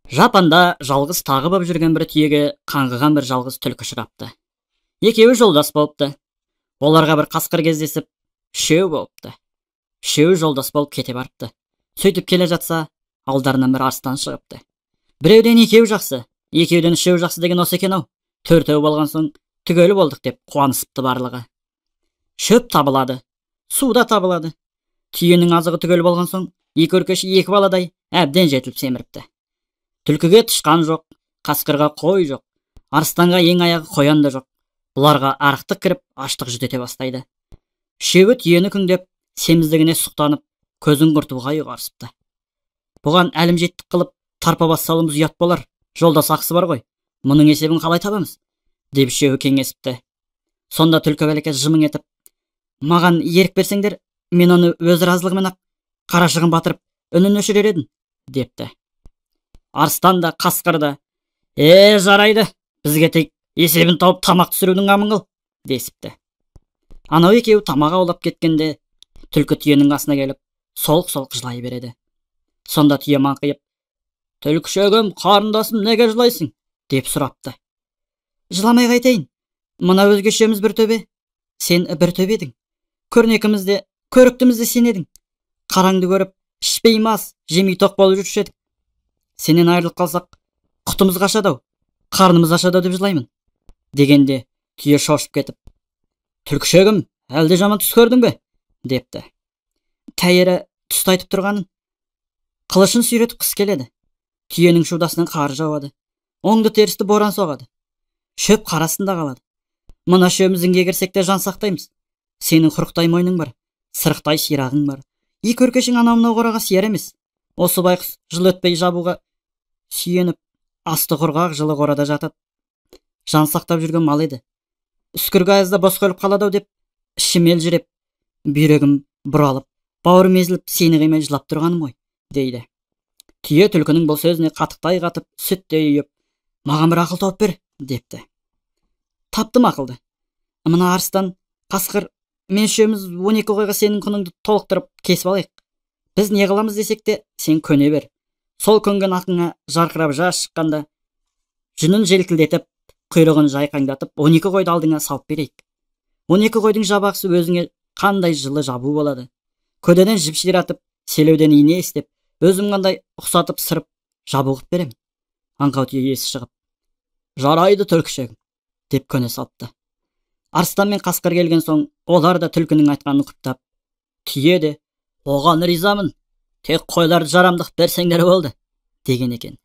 Жапанда жалғыз тағы боп жүрген бір түйеге қаңғыған бір жалғыз түлкі ұшырапты. Екеуі жолдас болыпты. Оларға бір қасқыр кездесіп, үшеу болыпты. Үшеуі жолдас болып кете барыпты. Сөйтіп келе жатса, алдарынан бір арыстан шығыпты. Біреуден екеу жақсы, екеуден үшеу жақсы деген осы екен-ау. Төртеу болған соң түгел болдық деп қуанысыпты барлығы. Шөп табылады, су да табылады. Түйенің азығы түгел болған соң, екі өркеші екі баладай әбден жетіліп семіріпті. Түлкіге тышқан жоқ, қасқырға қой жоқ, арыстанға ең аяғы қоян да жоқ. Бұларға арықтық кіріп, аштық жүдете бастайды. Үшеуі түйені күңдеп, семіздігіне сұқтанып, көзін құртуға ұйғарысыпты. Бұған әлімжеттік қылып, тарпа бас салуымыз ұят болар, жолдас ақысы бар ғой, мұның есебін қалай табамыз, деп үшеуі кеңесіпті. Сонда түлкі бәлеке жымың етіп, маған ерік берсеңдер, мен оны өз разылығымен-ақ қарашығын батырып, үнін өшірер едім, депті. Арыстан да, қасқыр да, жарайды, бізге тек есебін тауып тамақ түсірудің қамын қыл, десіпті. Анау екеуі тамақ аулап кеткенде, түлкі түйенің қасына келіп, солқ-солқ жылай береді. Сонда түйе маңқиып, түлкішегім, қарындасым, неге жылайсың, деп сұрапты. Жыламай қайтайын, мына өзгешеміз бір төбе, сен бір төбе едің. Көрнекіміз де, көріктіміз де сен едің. Қараңды көріп, ішпей мас, жемей тоқ болып жүруші едік. Сенен айырылып қалсақ, құтымыз қашады-ау, қарнымыз ашады-ау деп жылаймын, дегенде түйе шошып кетіп, түлкішегім, әлде жаман түс көрдің бе, депті. Тәйірі түсті айтып тұрғанын. Қылышын сүйретіп қыс келеді. Түйенің шудасынан қар жауады. Оңды терісті боран соғады. Шөп қар астында қалады. Мына шөбіміз інге кірсек те жан сақтаймыз. Сенің құрықтай мойның бар, сырықтай сирағың бар. Екі өркешің анау-мынау қораға сияр емес. Осы байқұс жыл өтпей жабуға сүйеніп, асты құрғақ жылы қорада жатады. Жан сақтап жүрген мал еді. Үскіргі аязда босқа өліп қалады-ау деп ішім елжіреп, бүйрегім бұралып, бауырым езіліп, сені қимай жылап тұрғаным ғой, дейді. Түйе түлкінің бұл сөзіне қатықтай қатып, сүттей үйіп, маған бір ақыл тауып бер, депті. Таптым ақылды. Мына арыстан, қасқыр, мен үшеуміз 12 қойға сенің құныңды толықтырып кесіп алайық. Біз не қыламыз десек те, сен көне бер. Сол көнген ақыңа жарқырап жас шыққанда, жүнін желкілдетіп, құйрығын жайқаңдатып, 12 қойды алдыңа салып берейік. 12 қойдың жабағысы өзіңе қандай жылы жабу болады. Көдеден жіп ширатып, селеуден ине істеп, өзім қандай ұқсатып сырып жабу қып беремін. Аңқау түйе есі шығып, жарайды түлкішегім, деп көне салыпты. Арыстан мен қасқыр келген соң, олар да түлкінің айтқанын құптап, түйе де, оған ризамын, тек қойларды жарамдық берсеңдер болды, деген екен.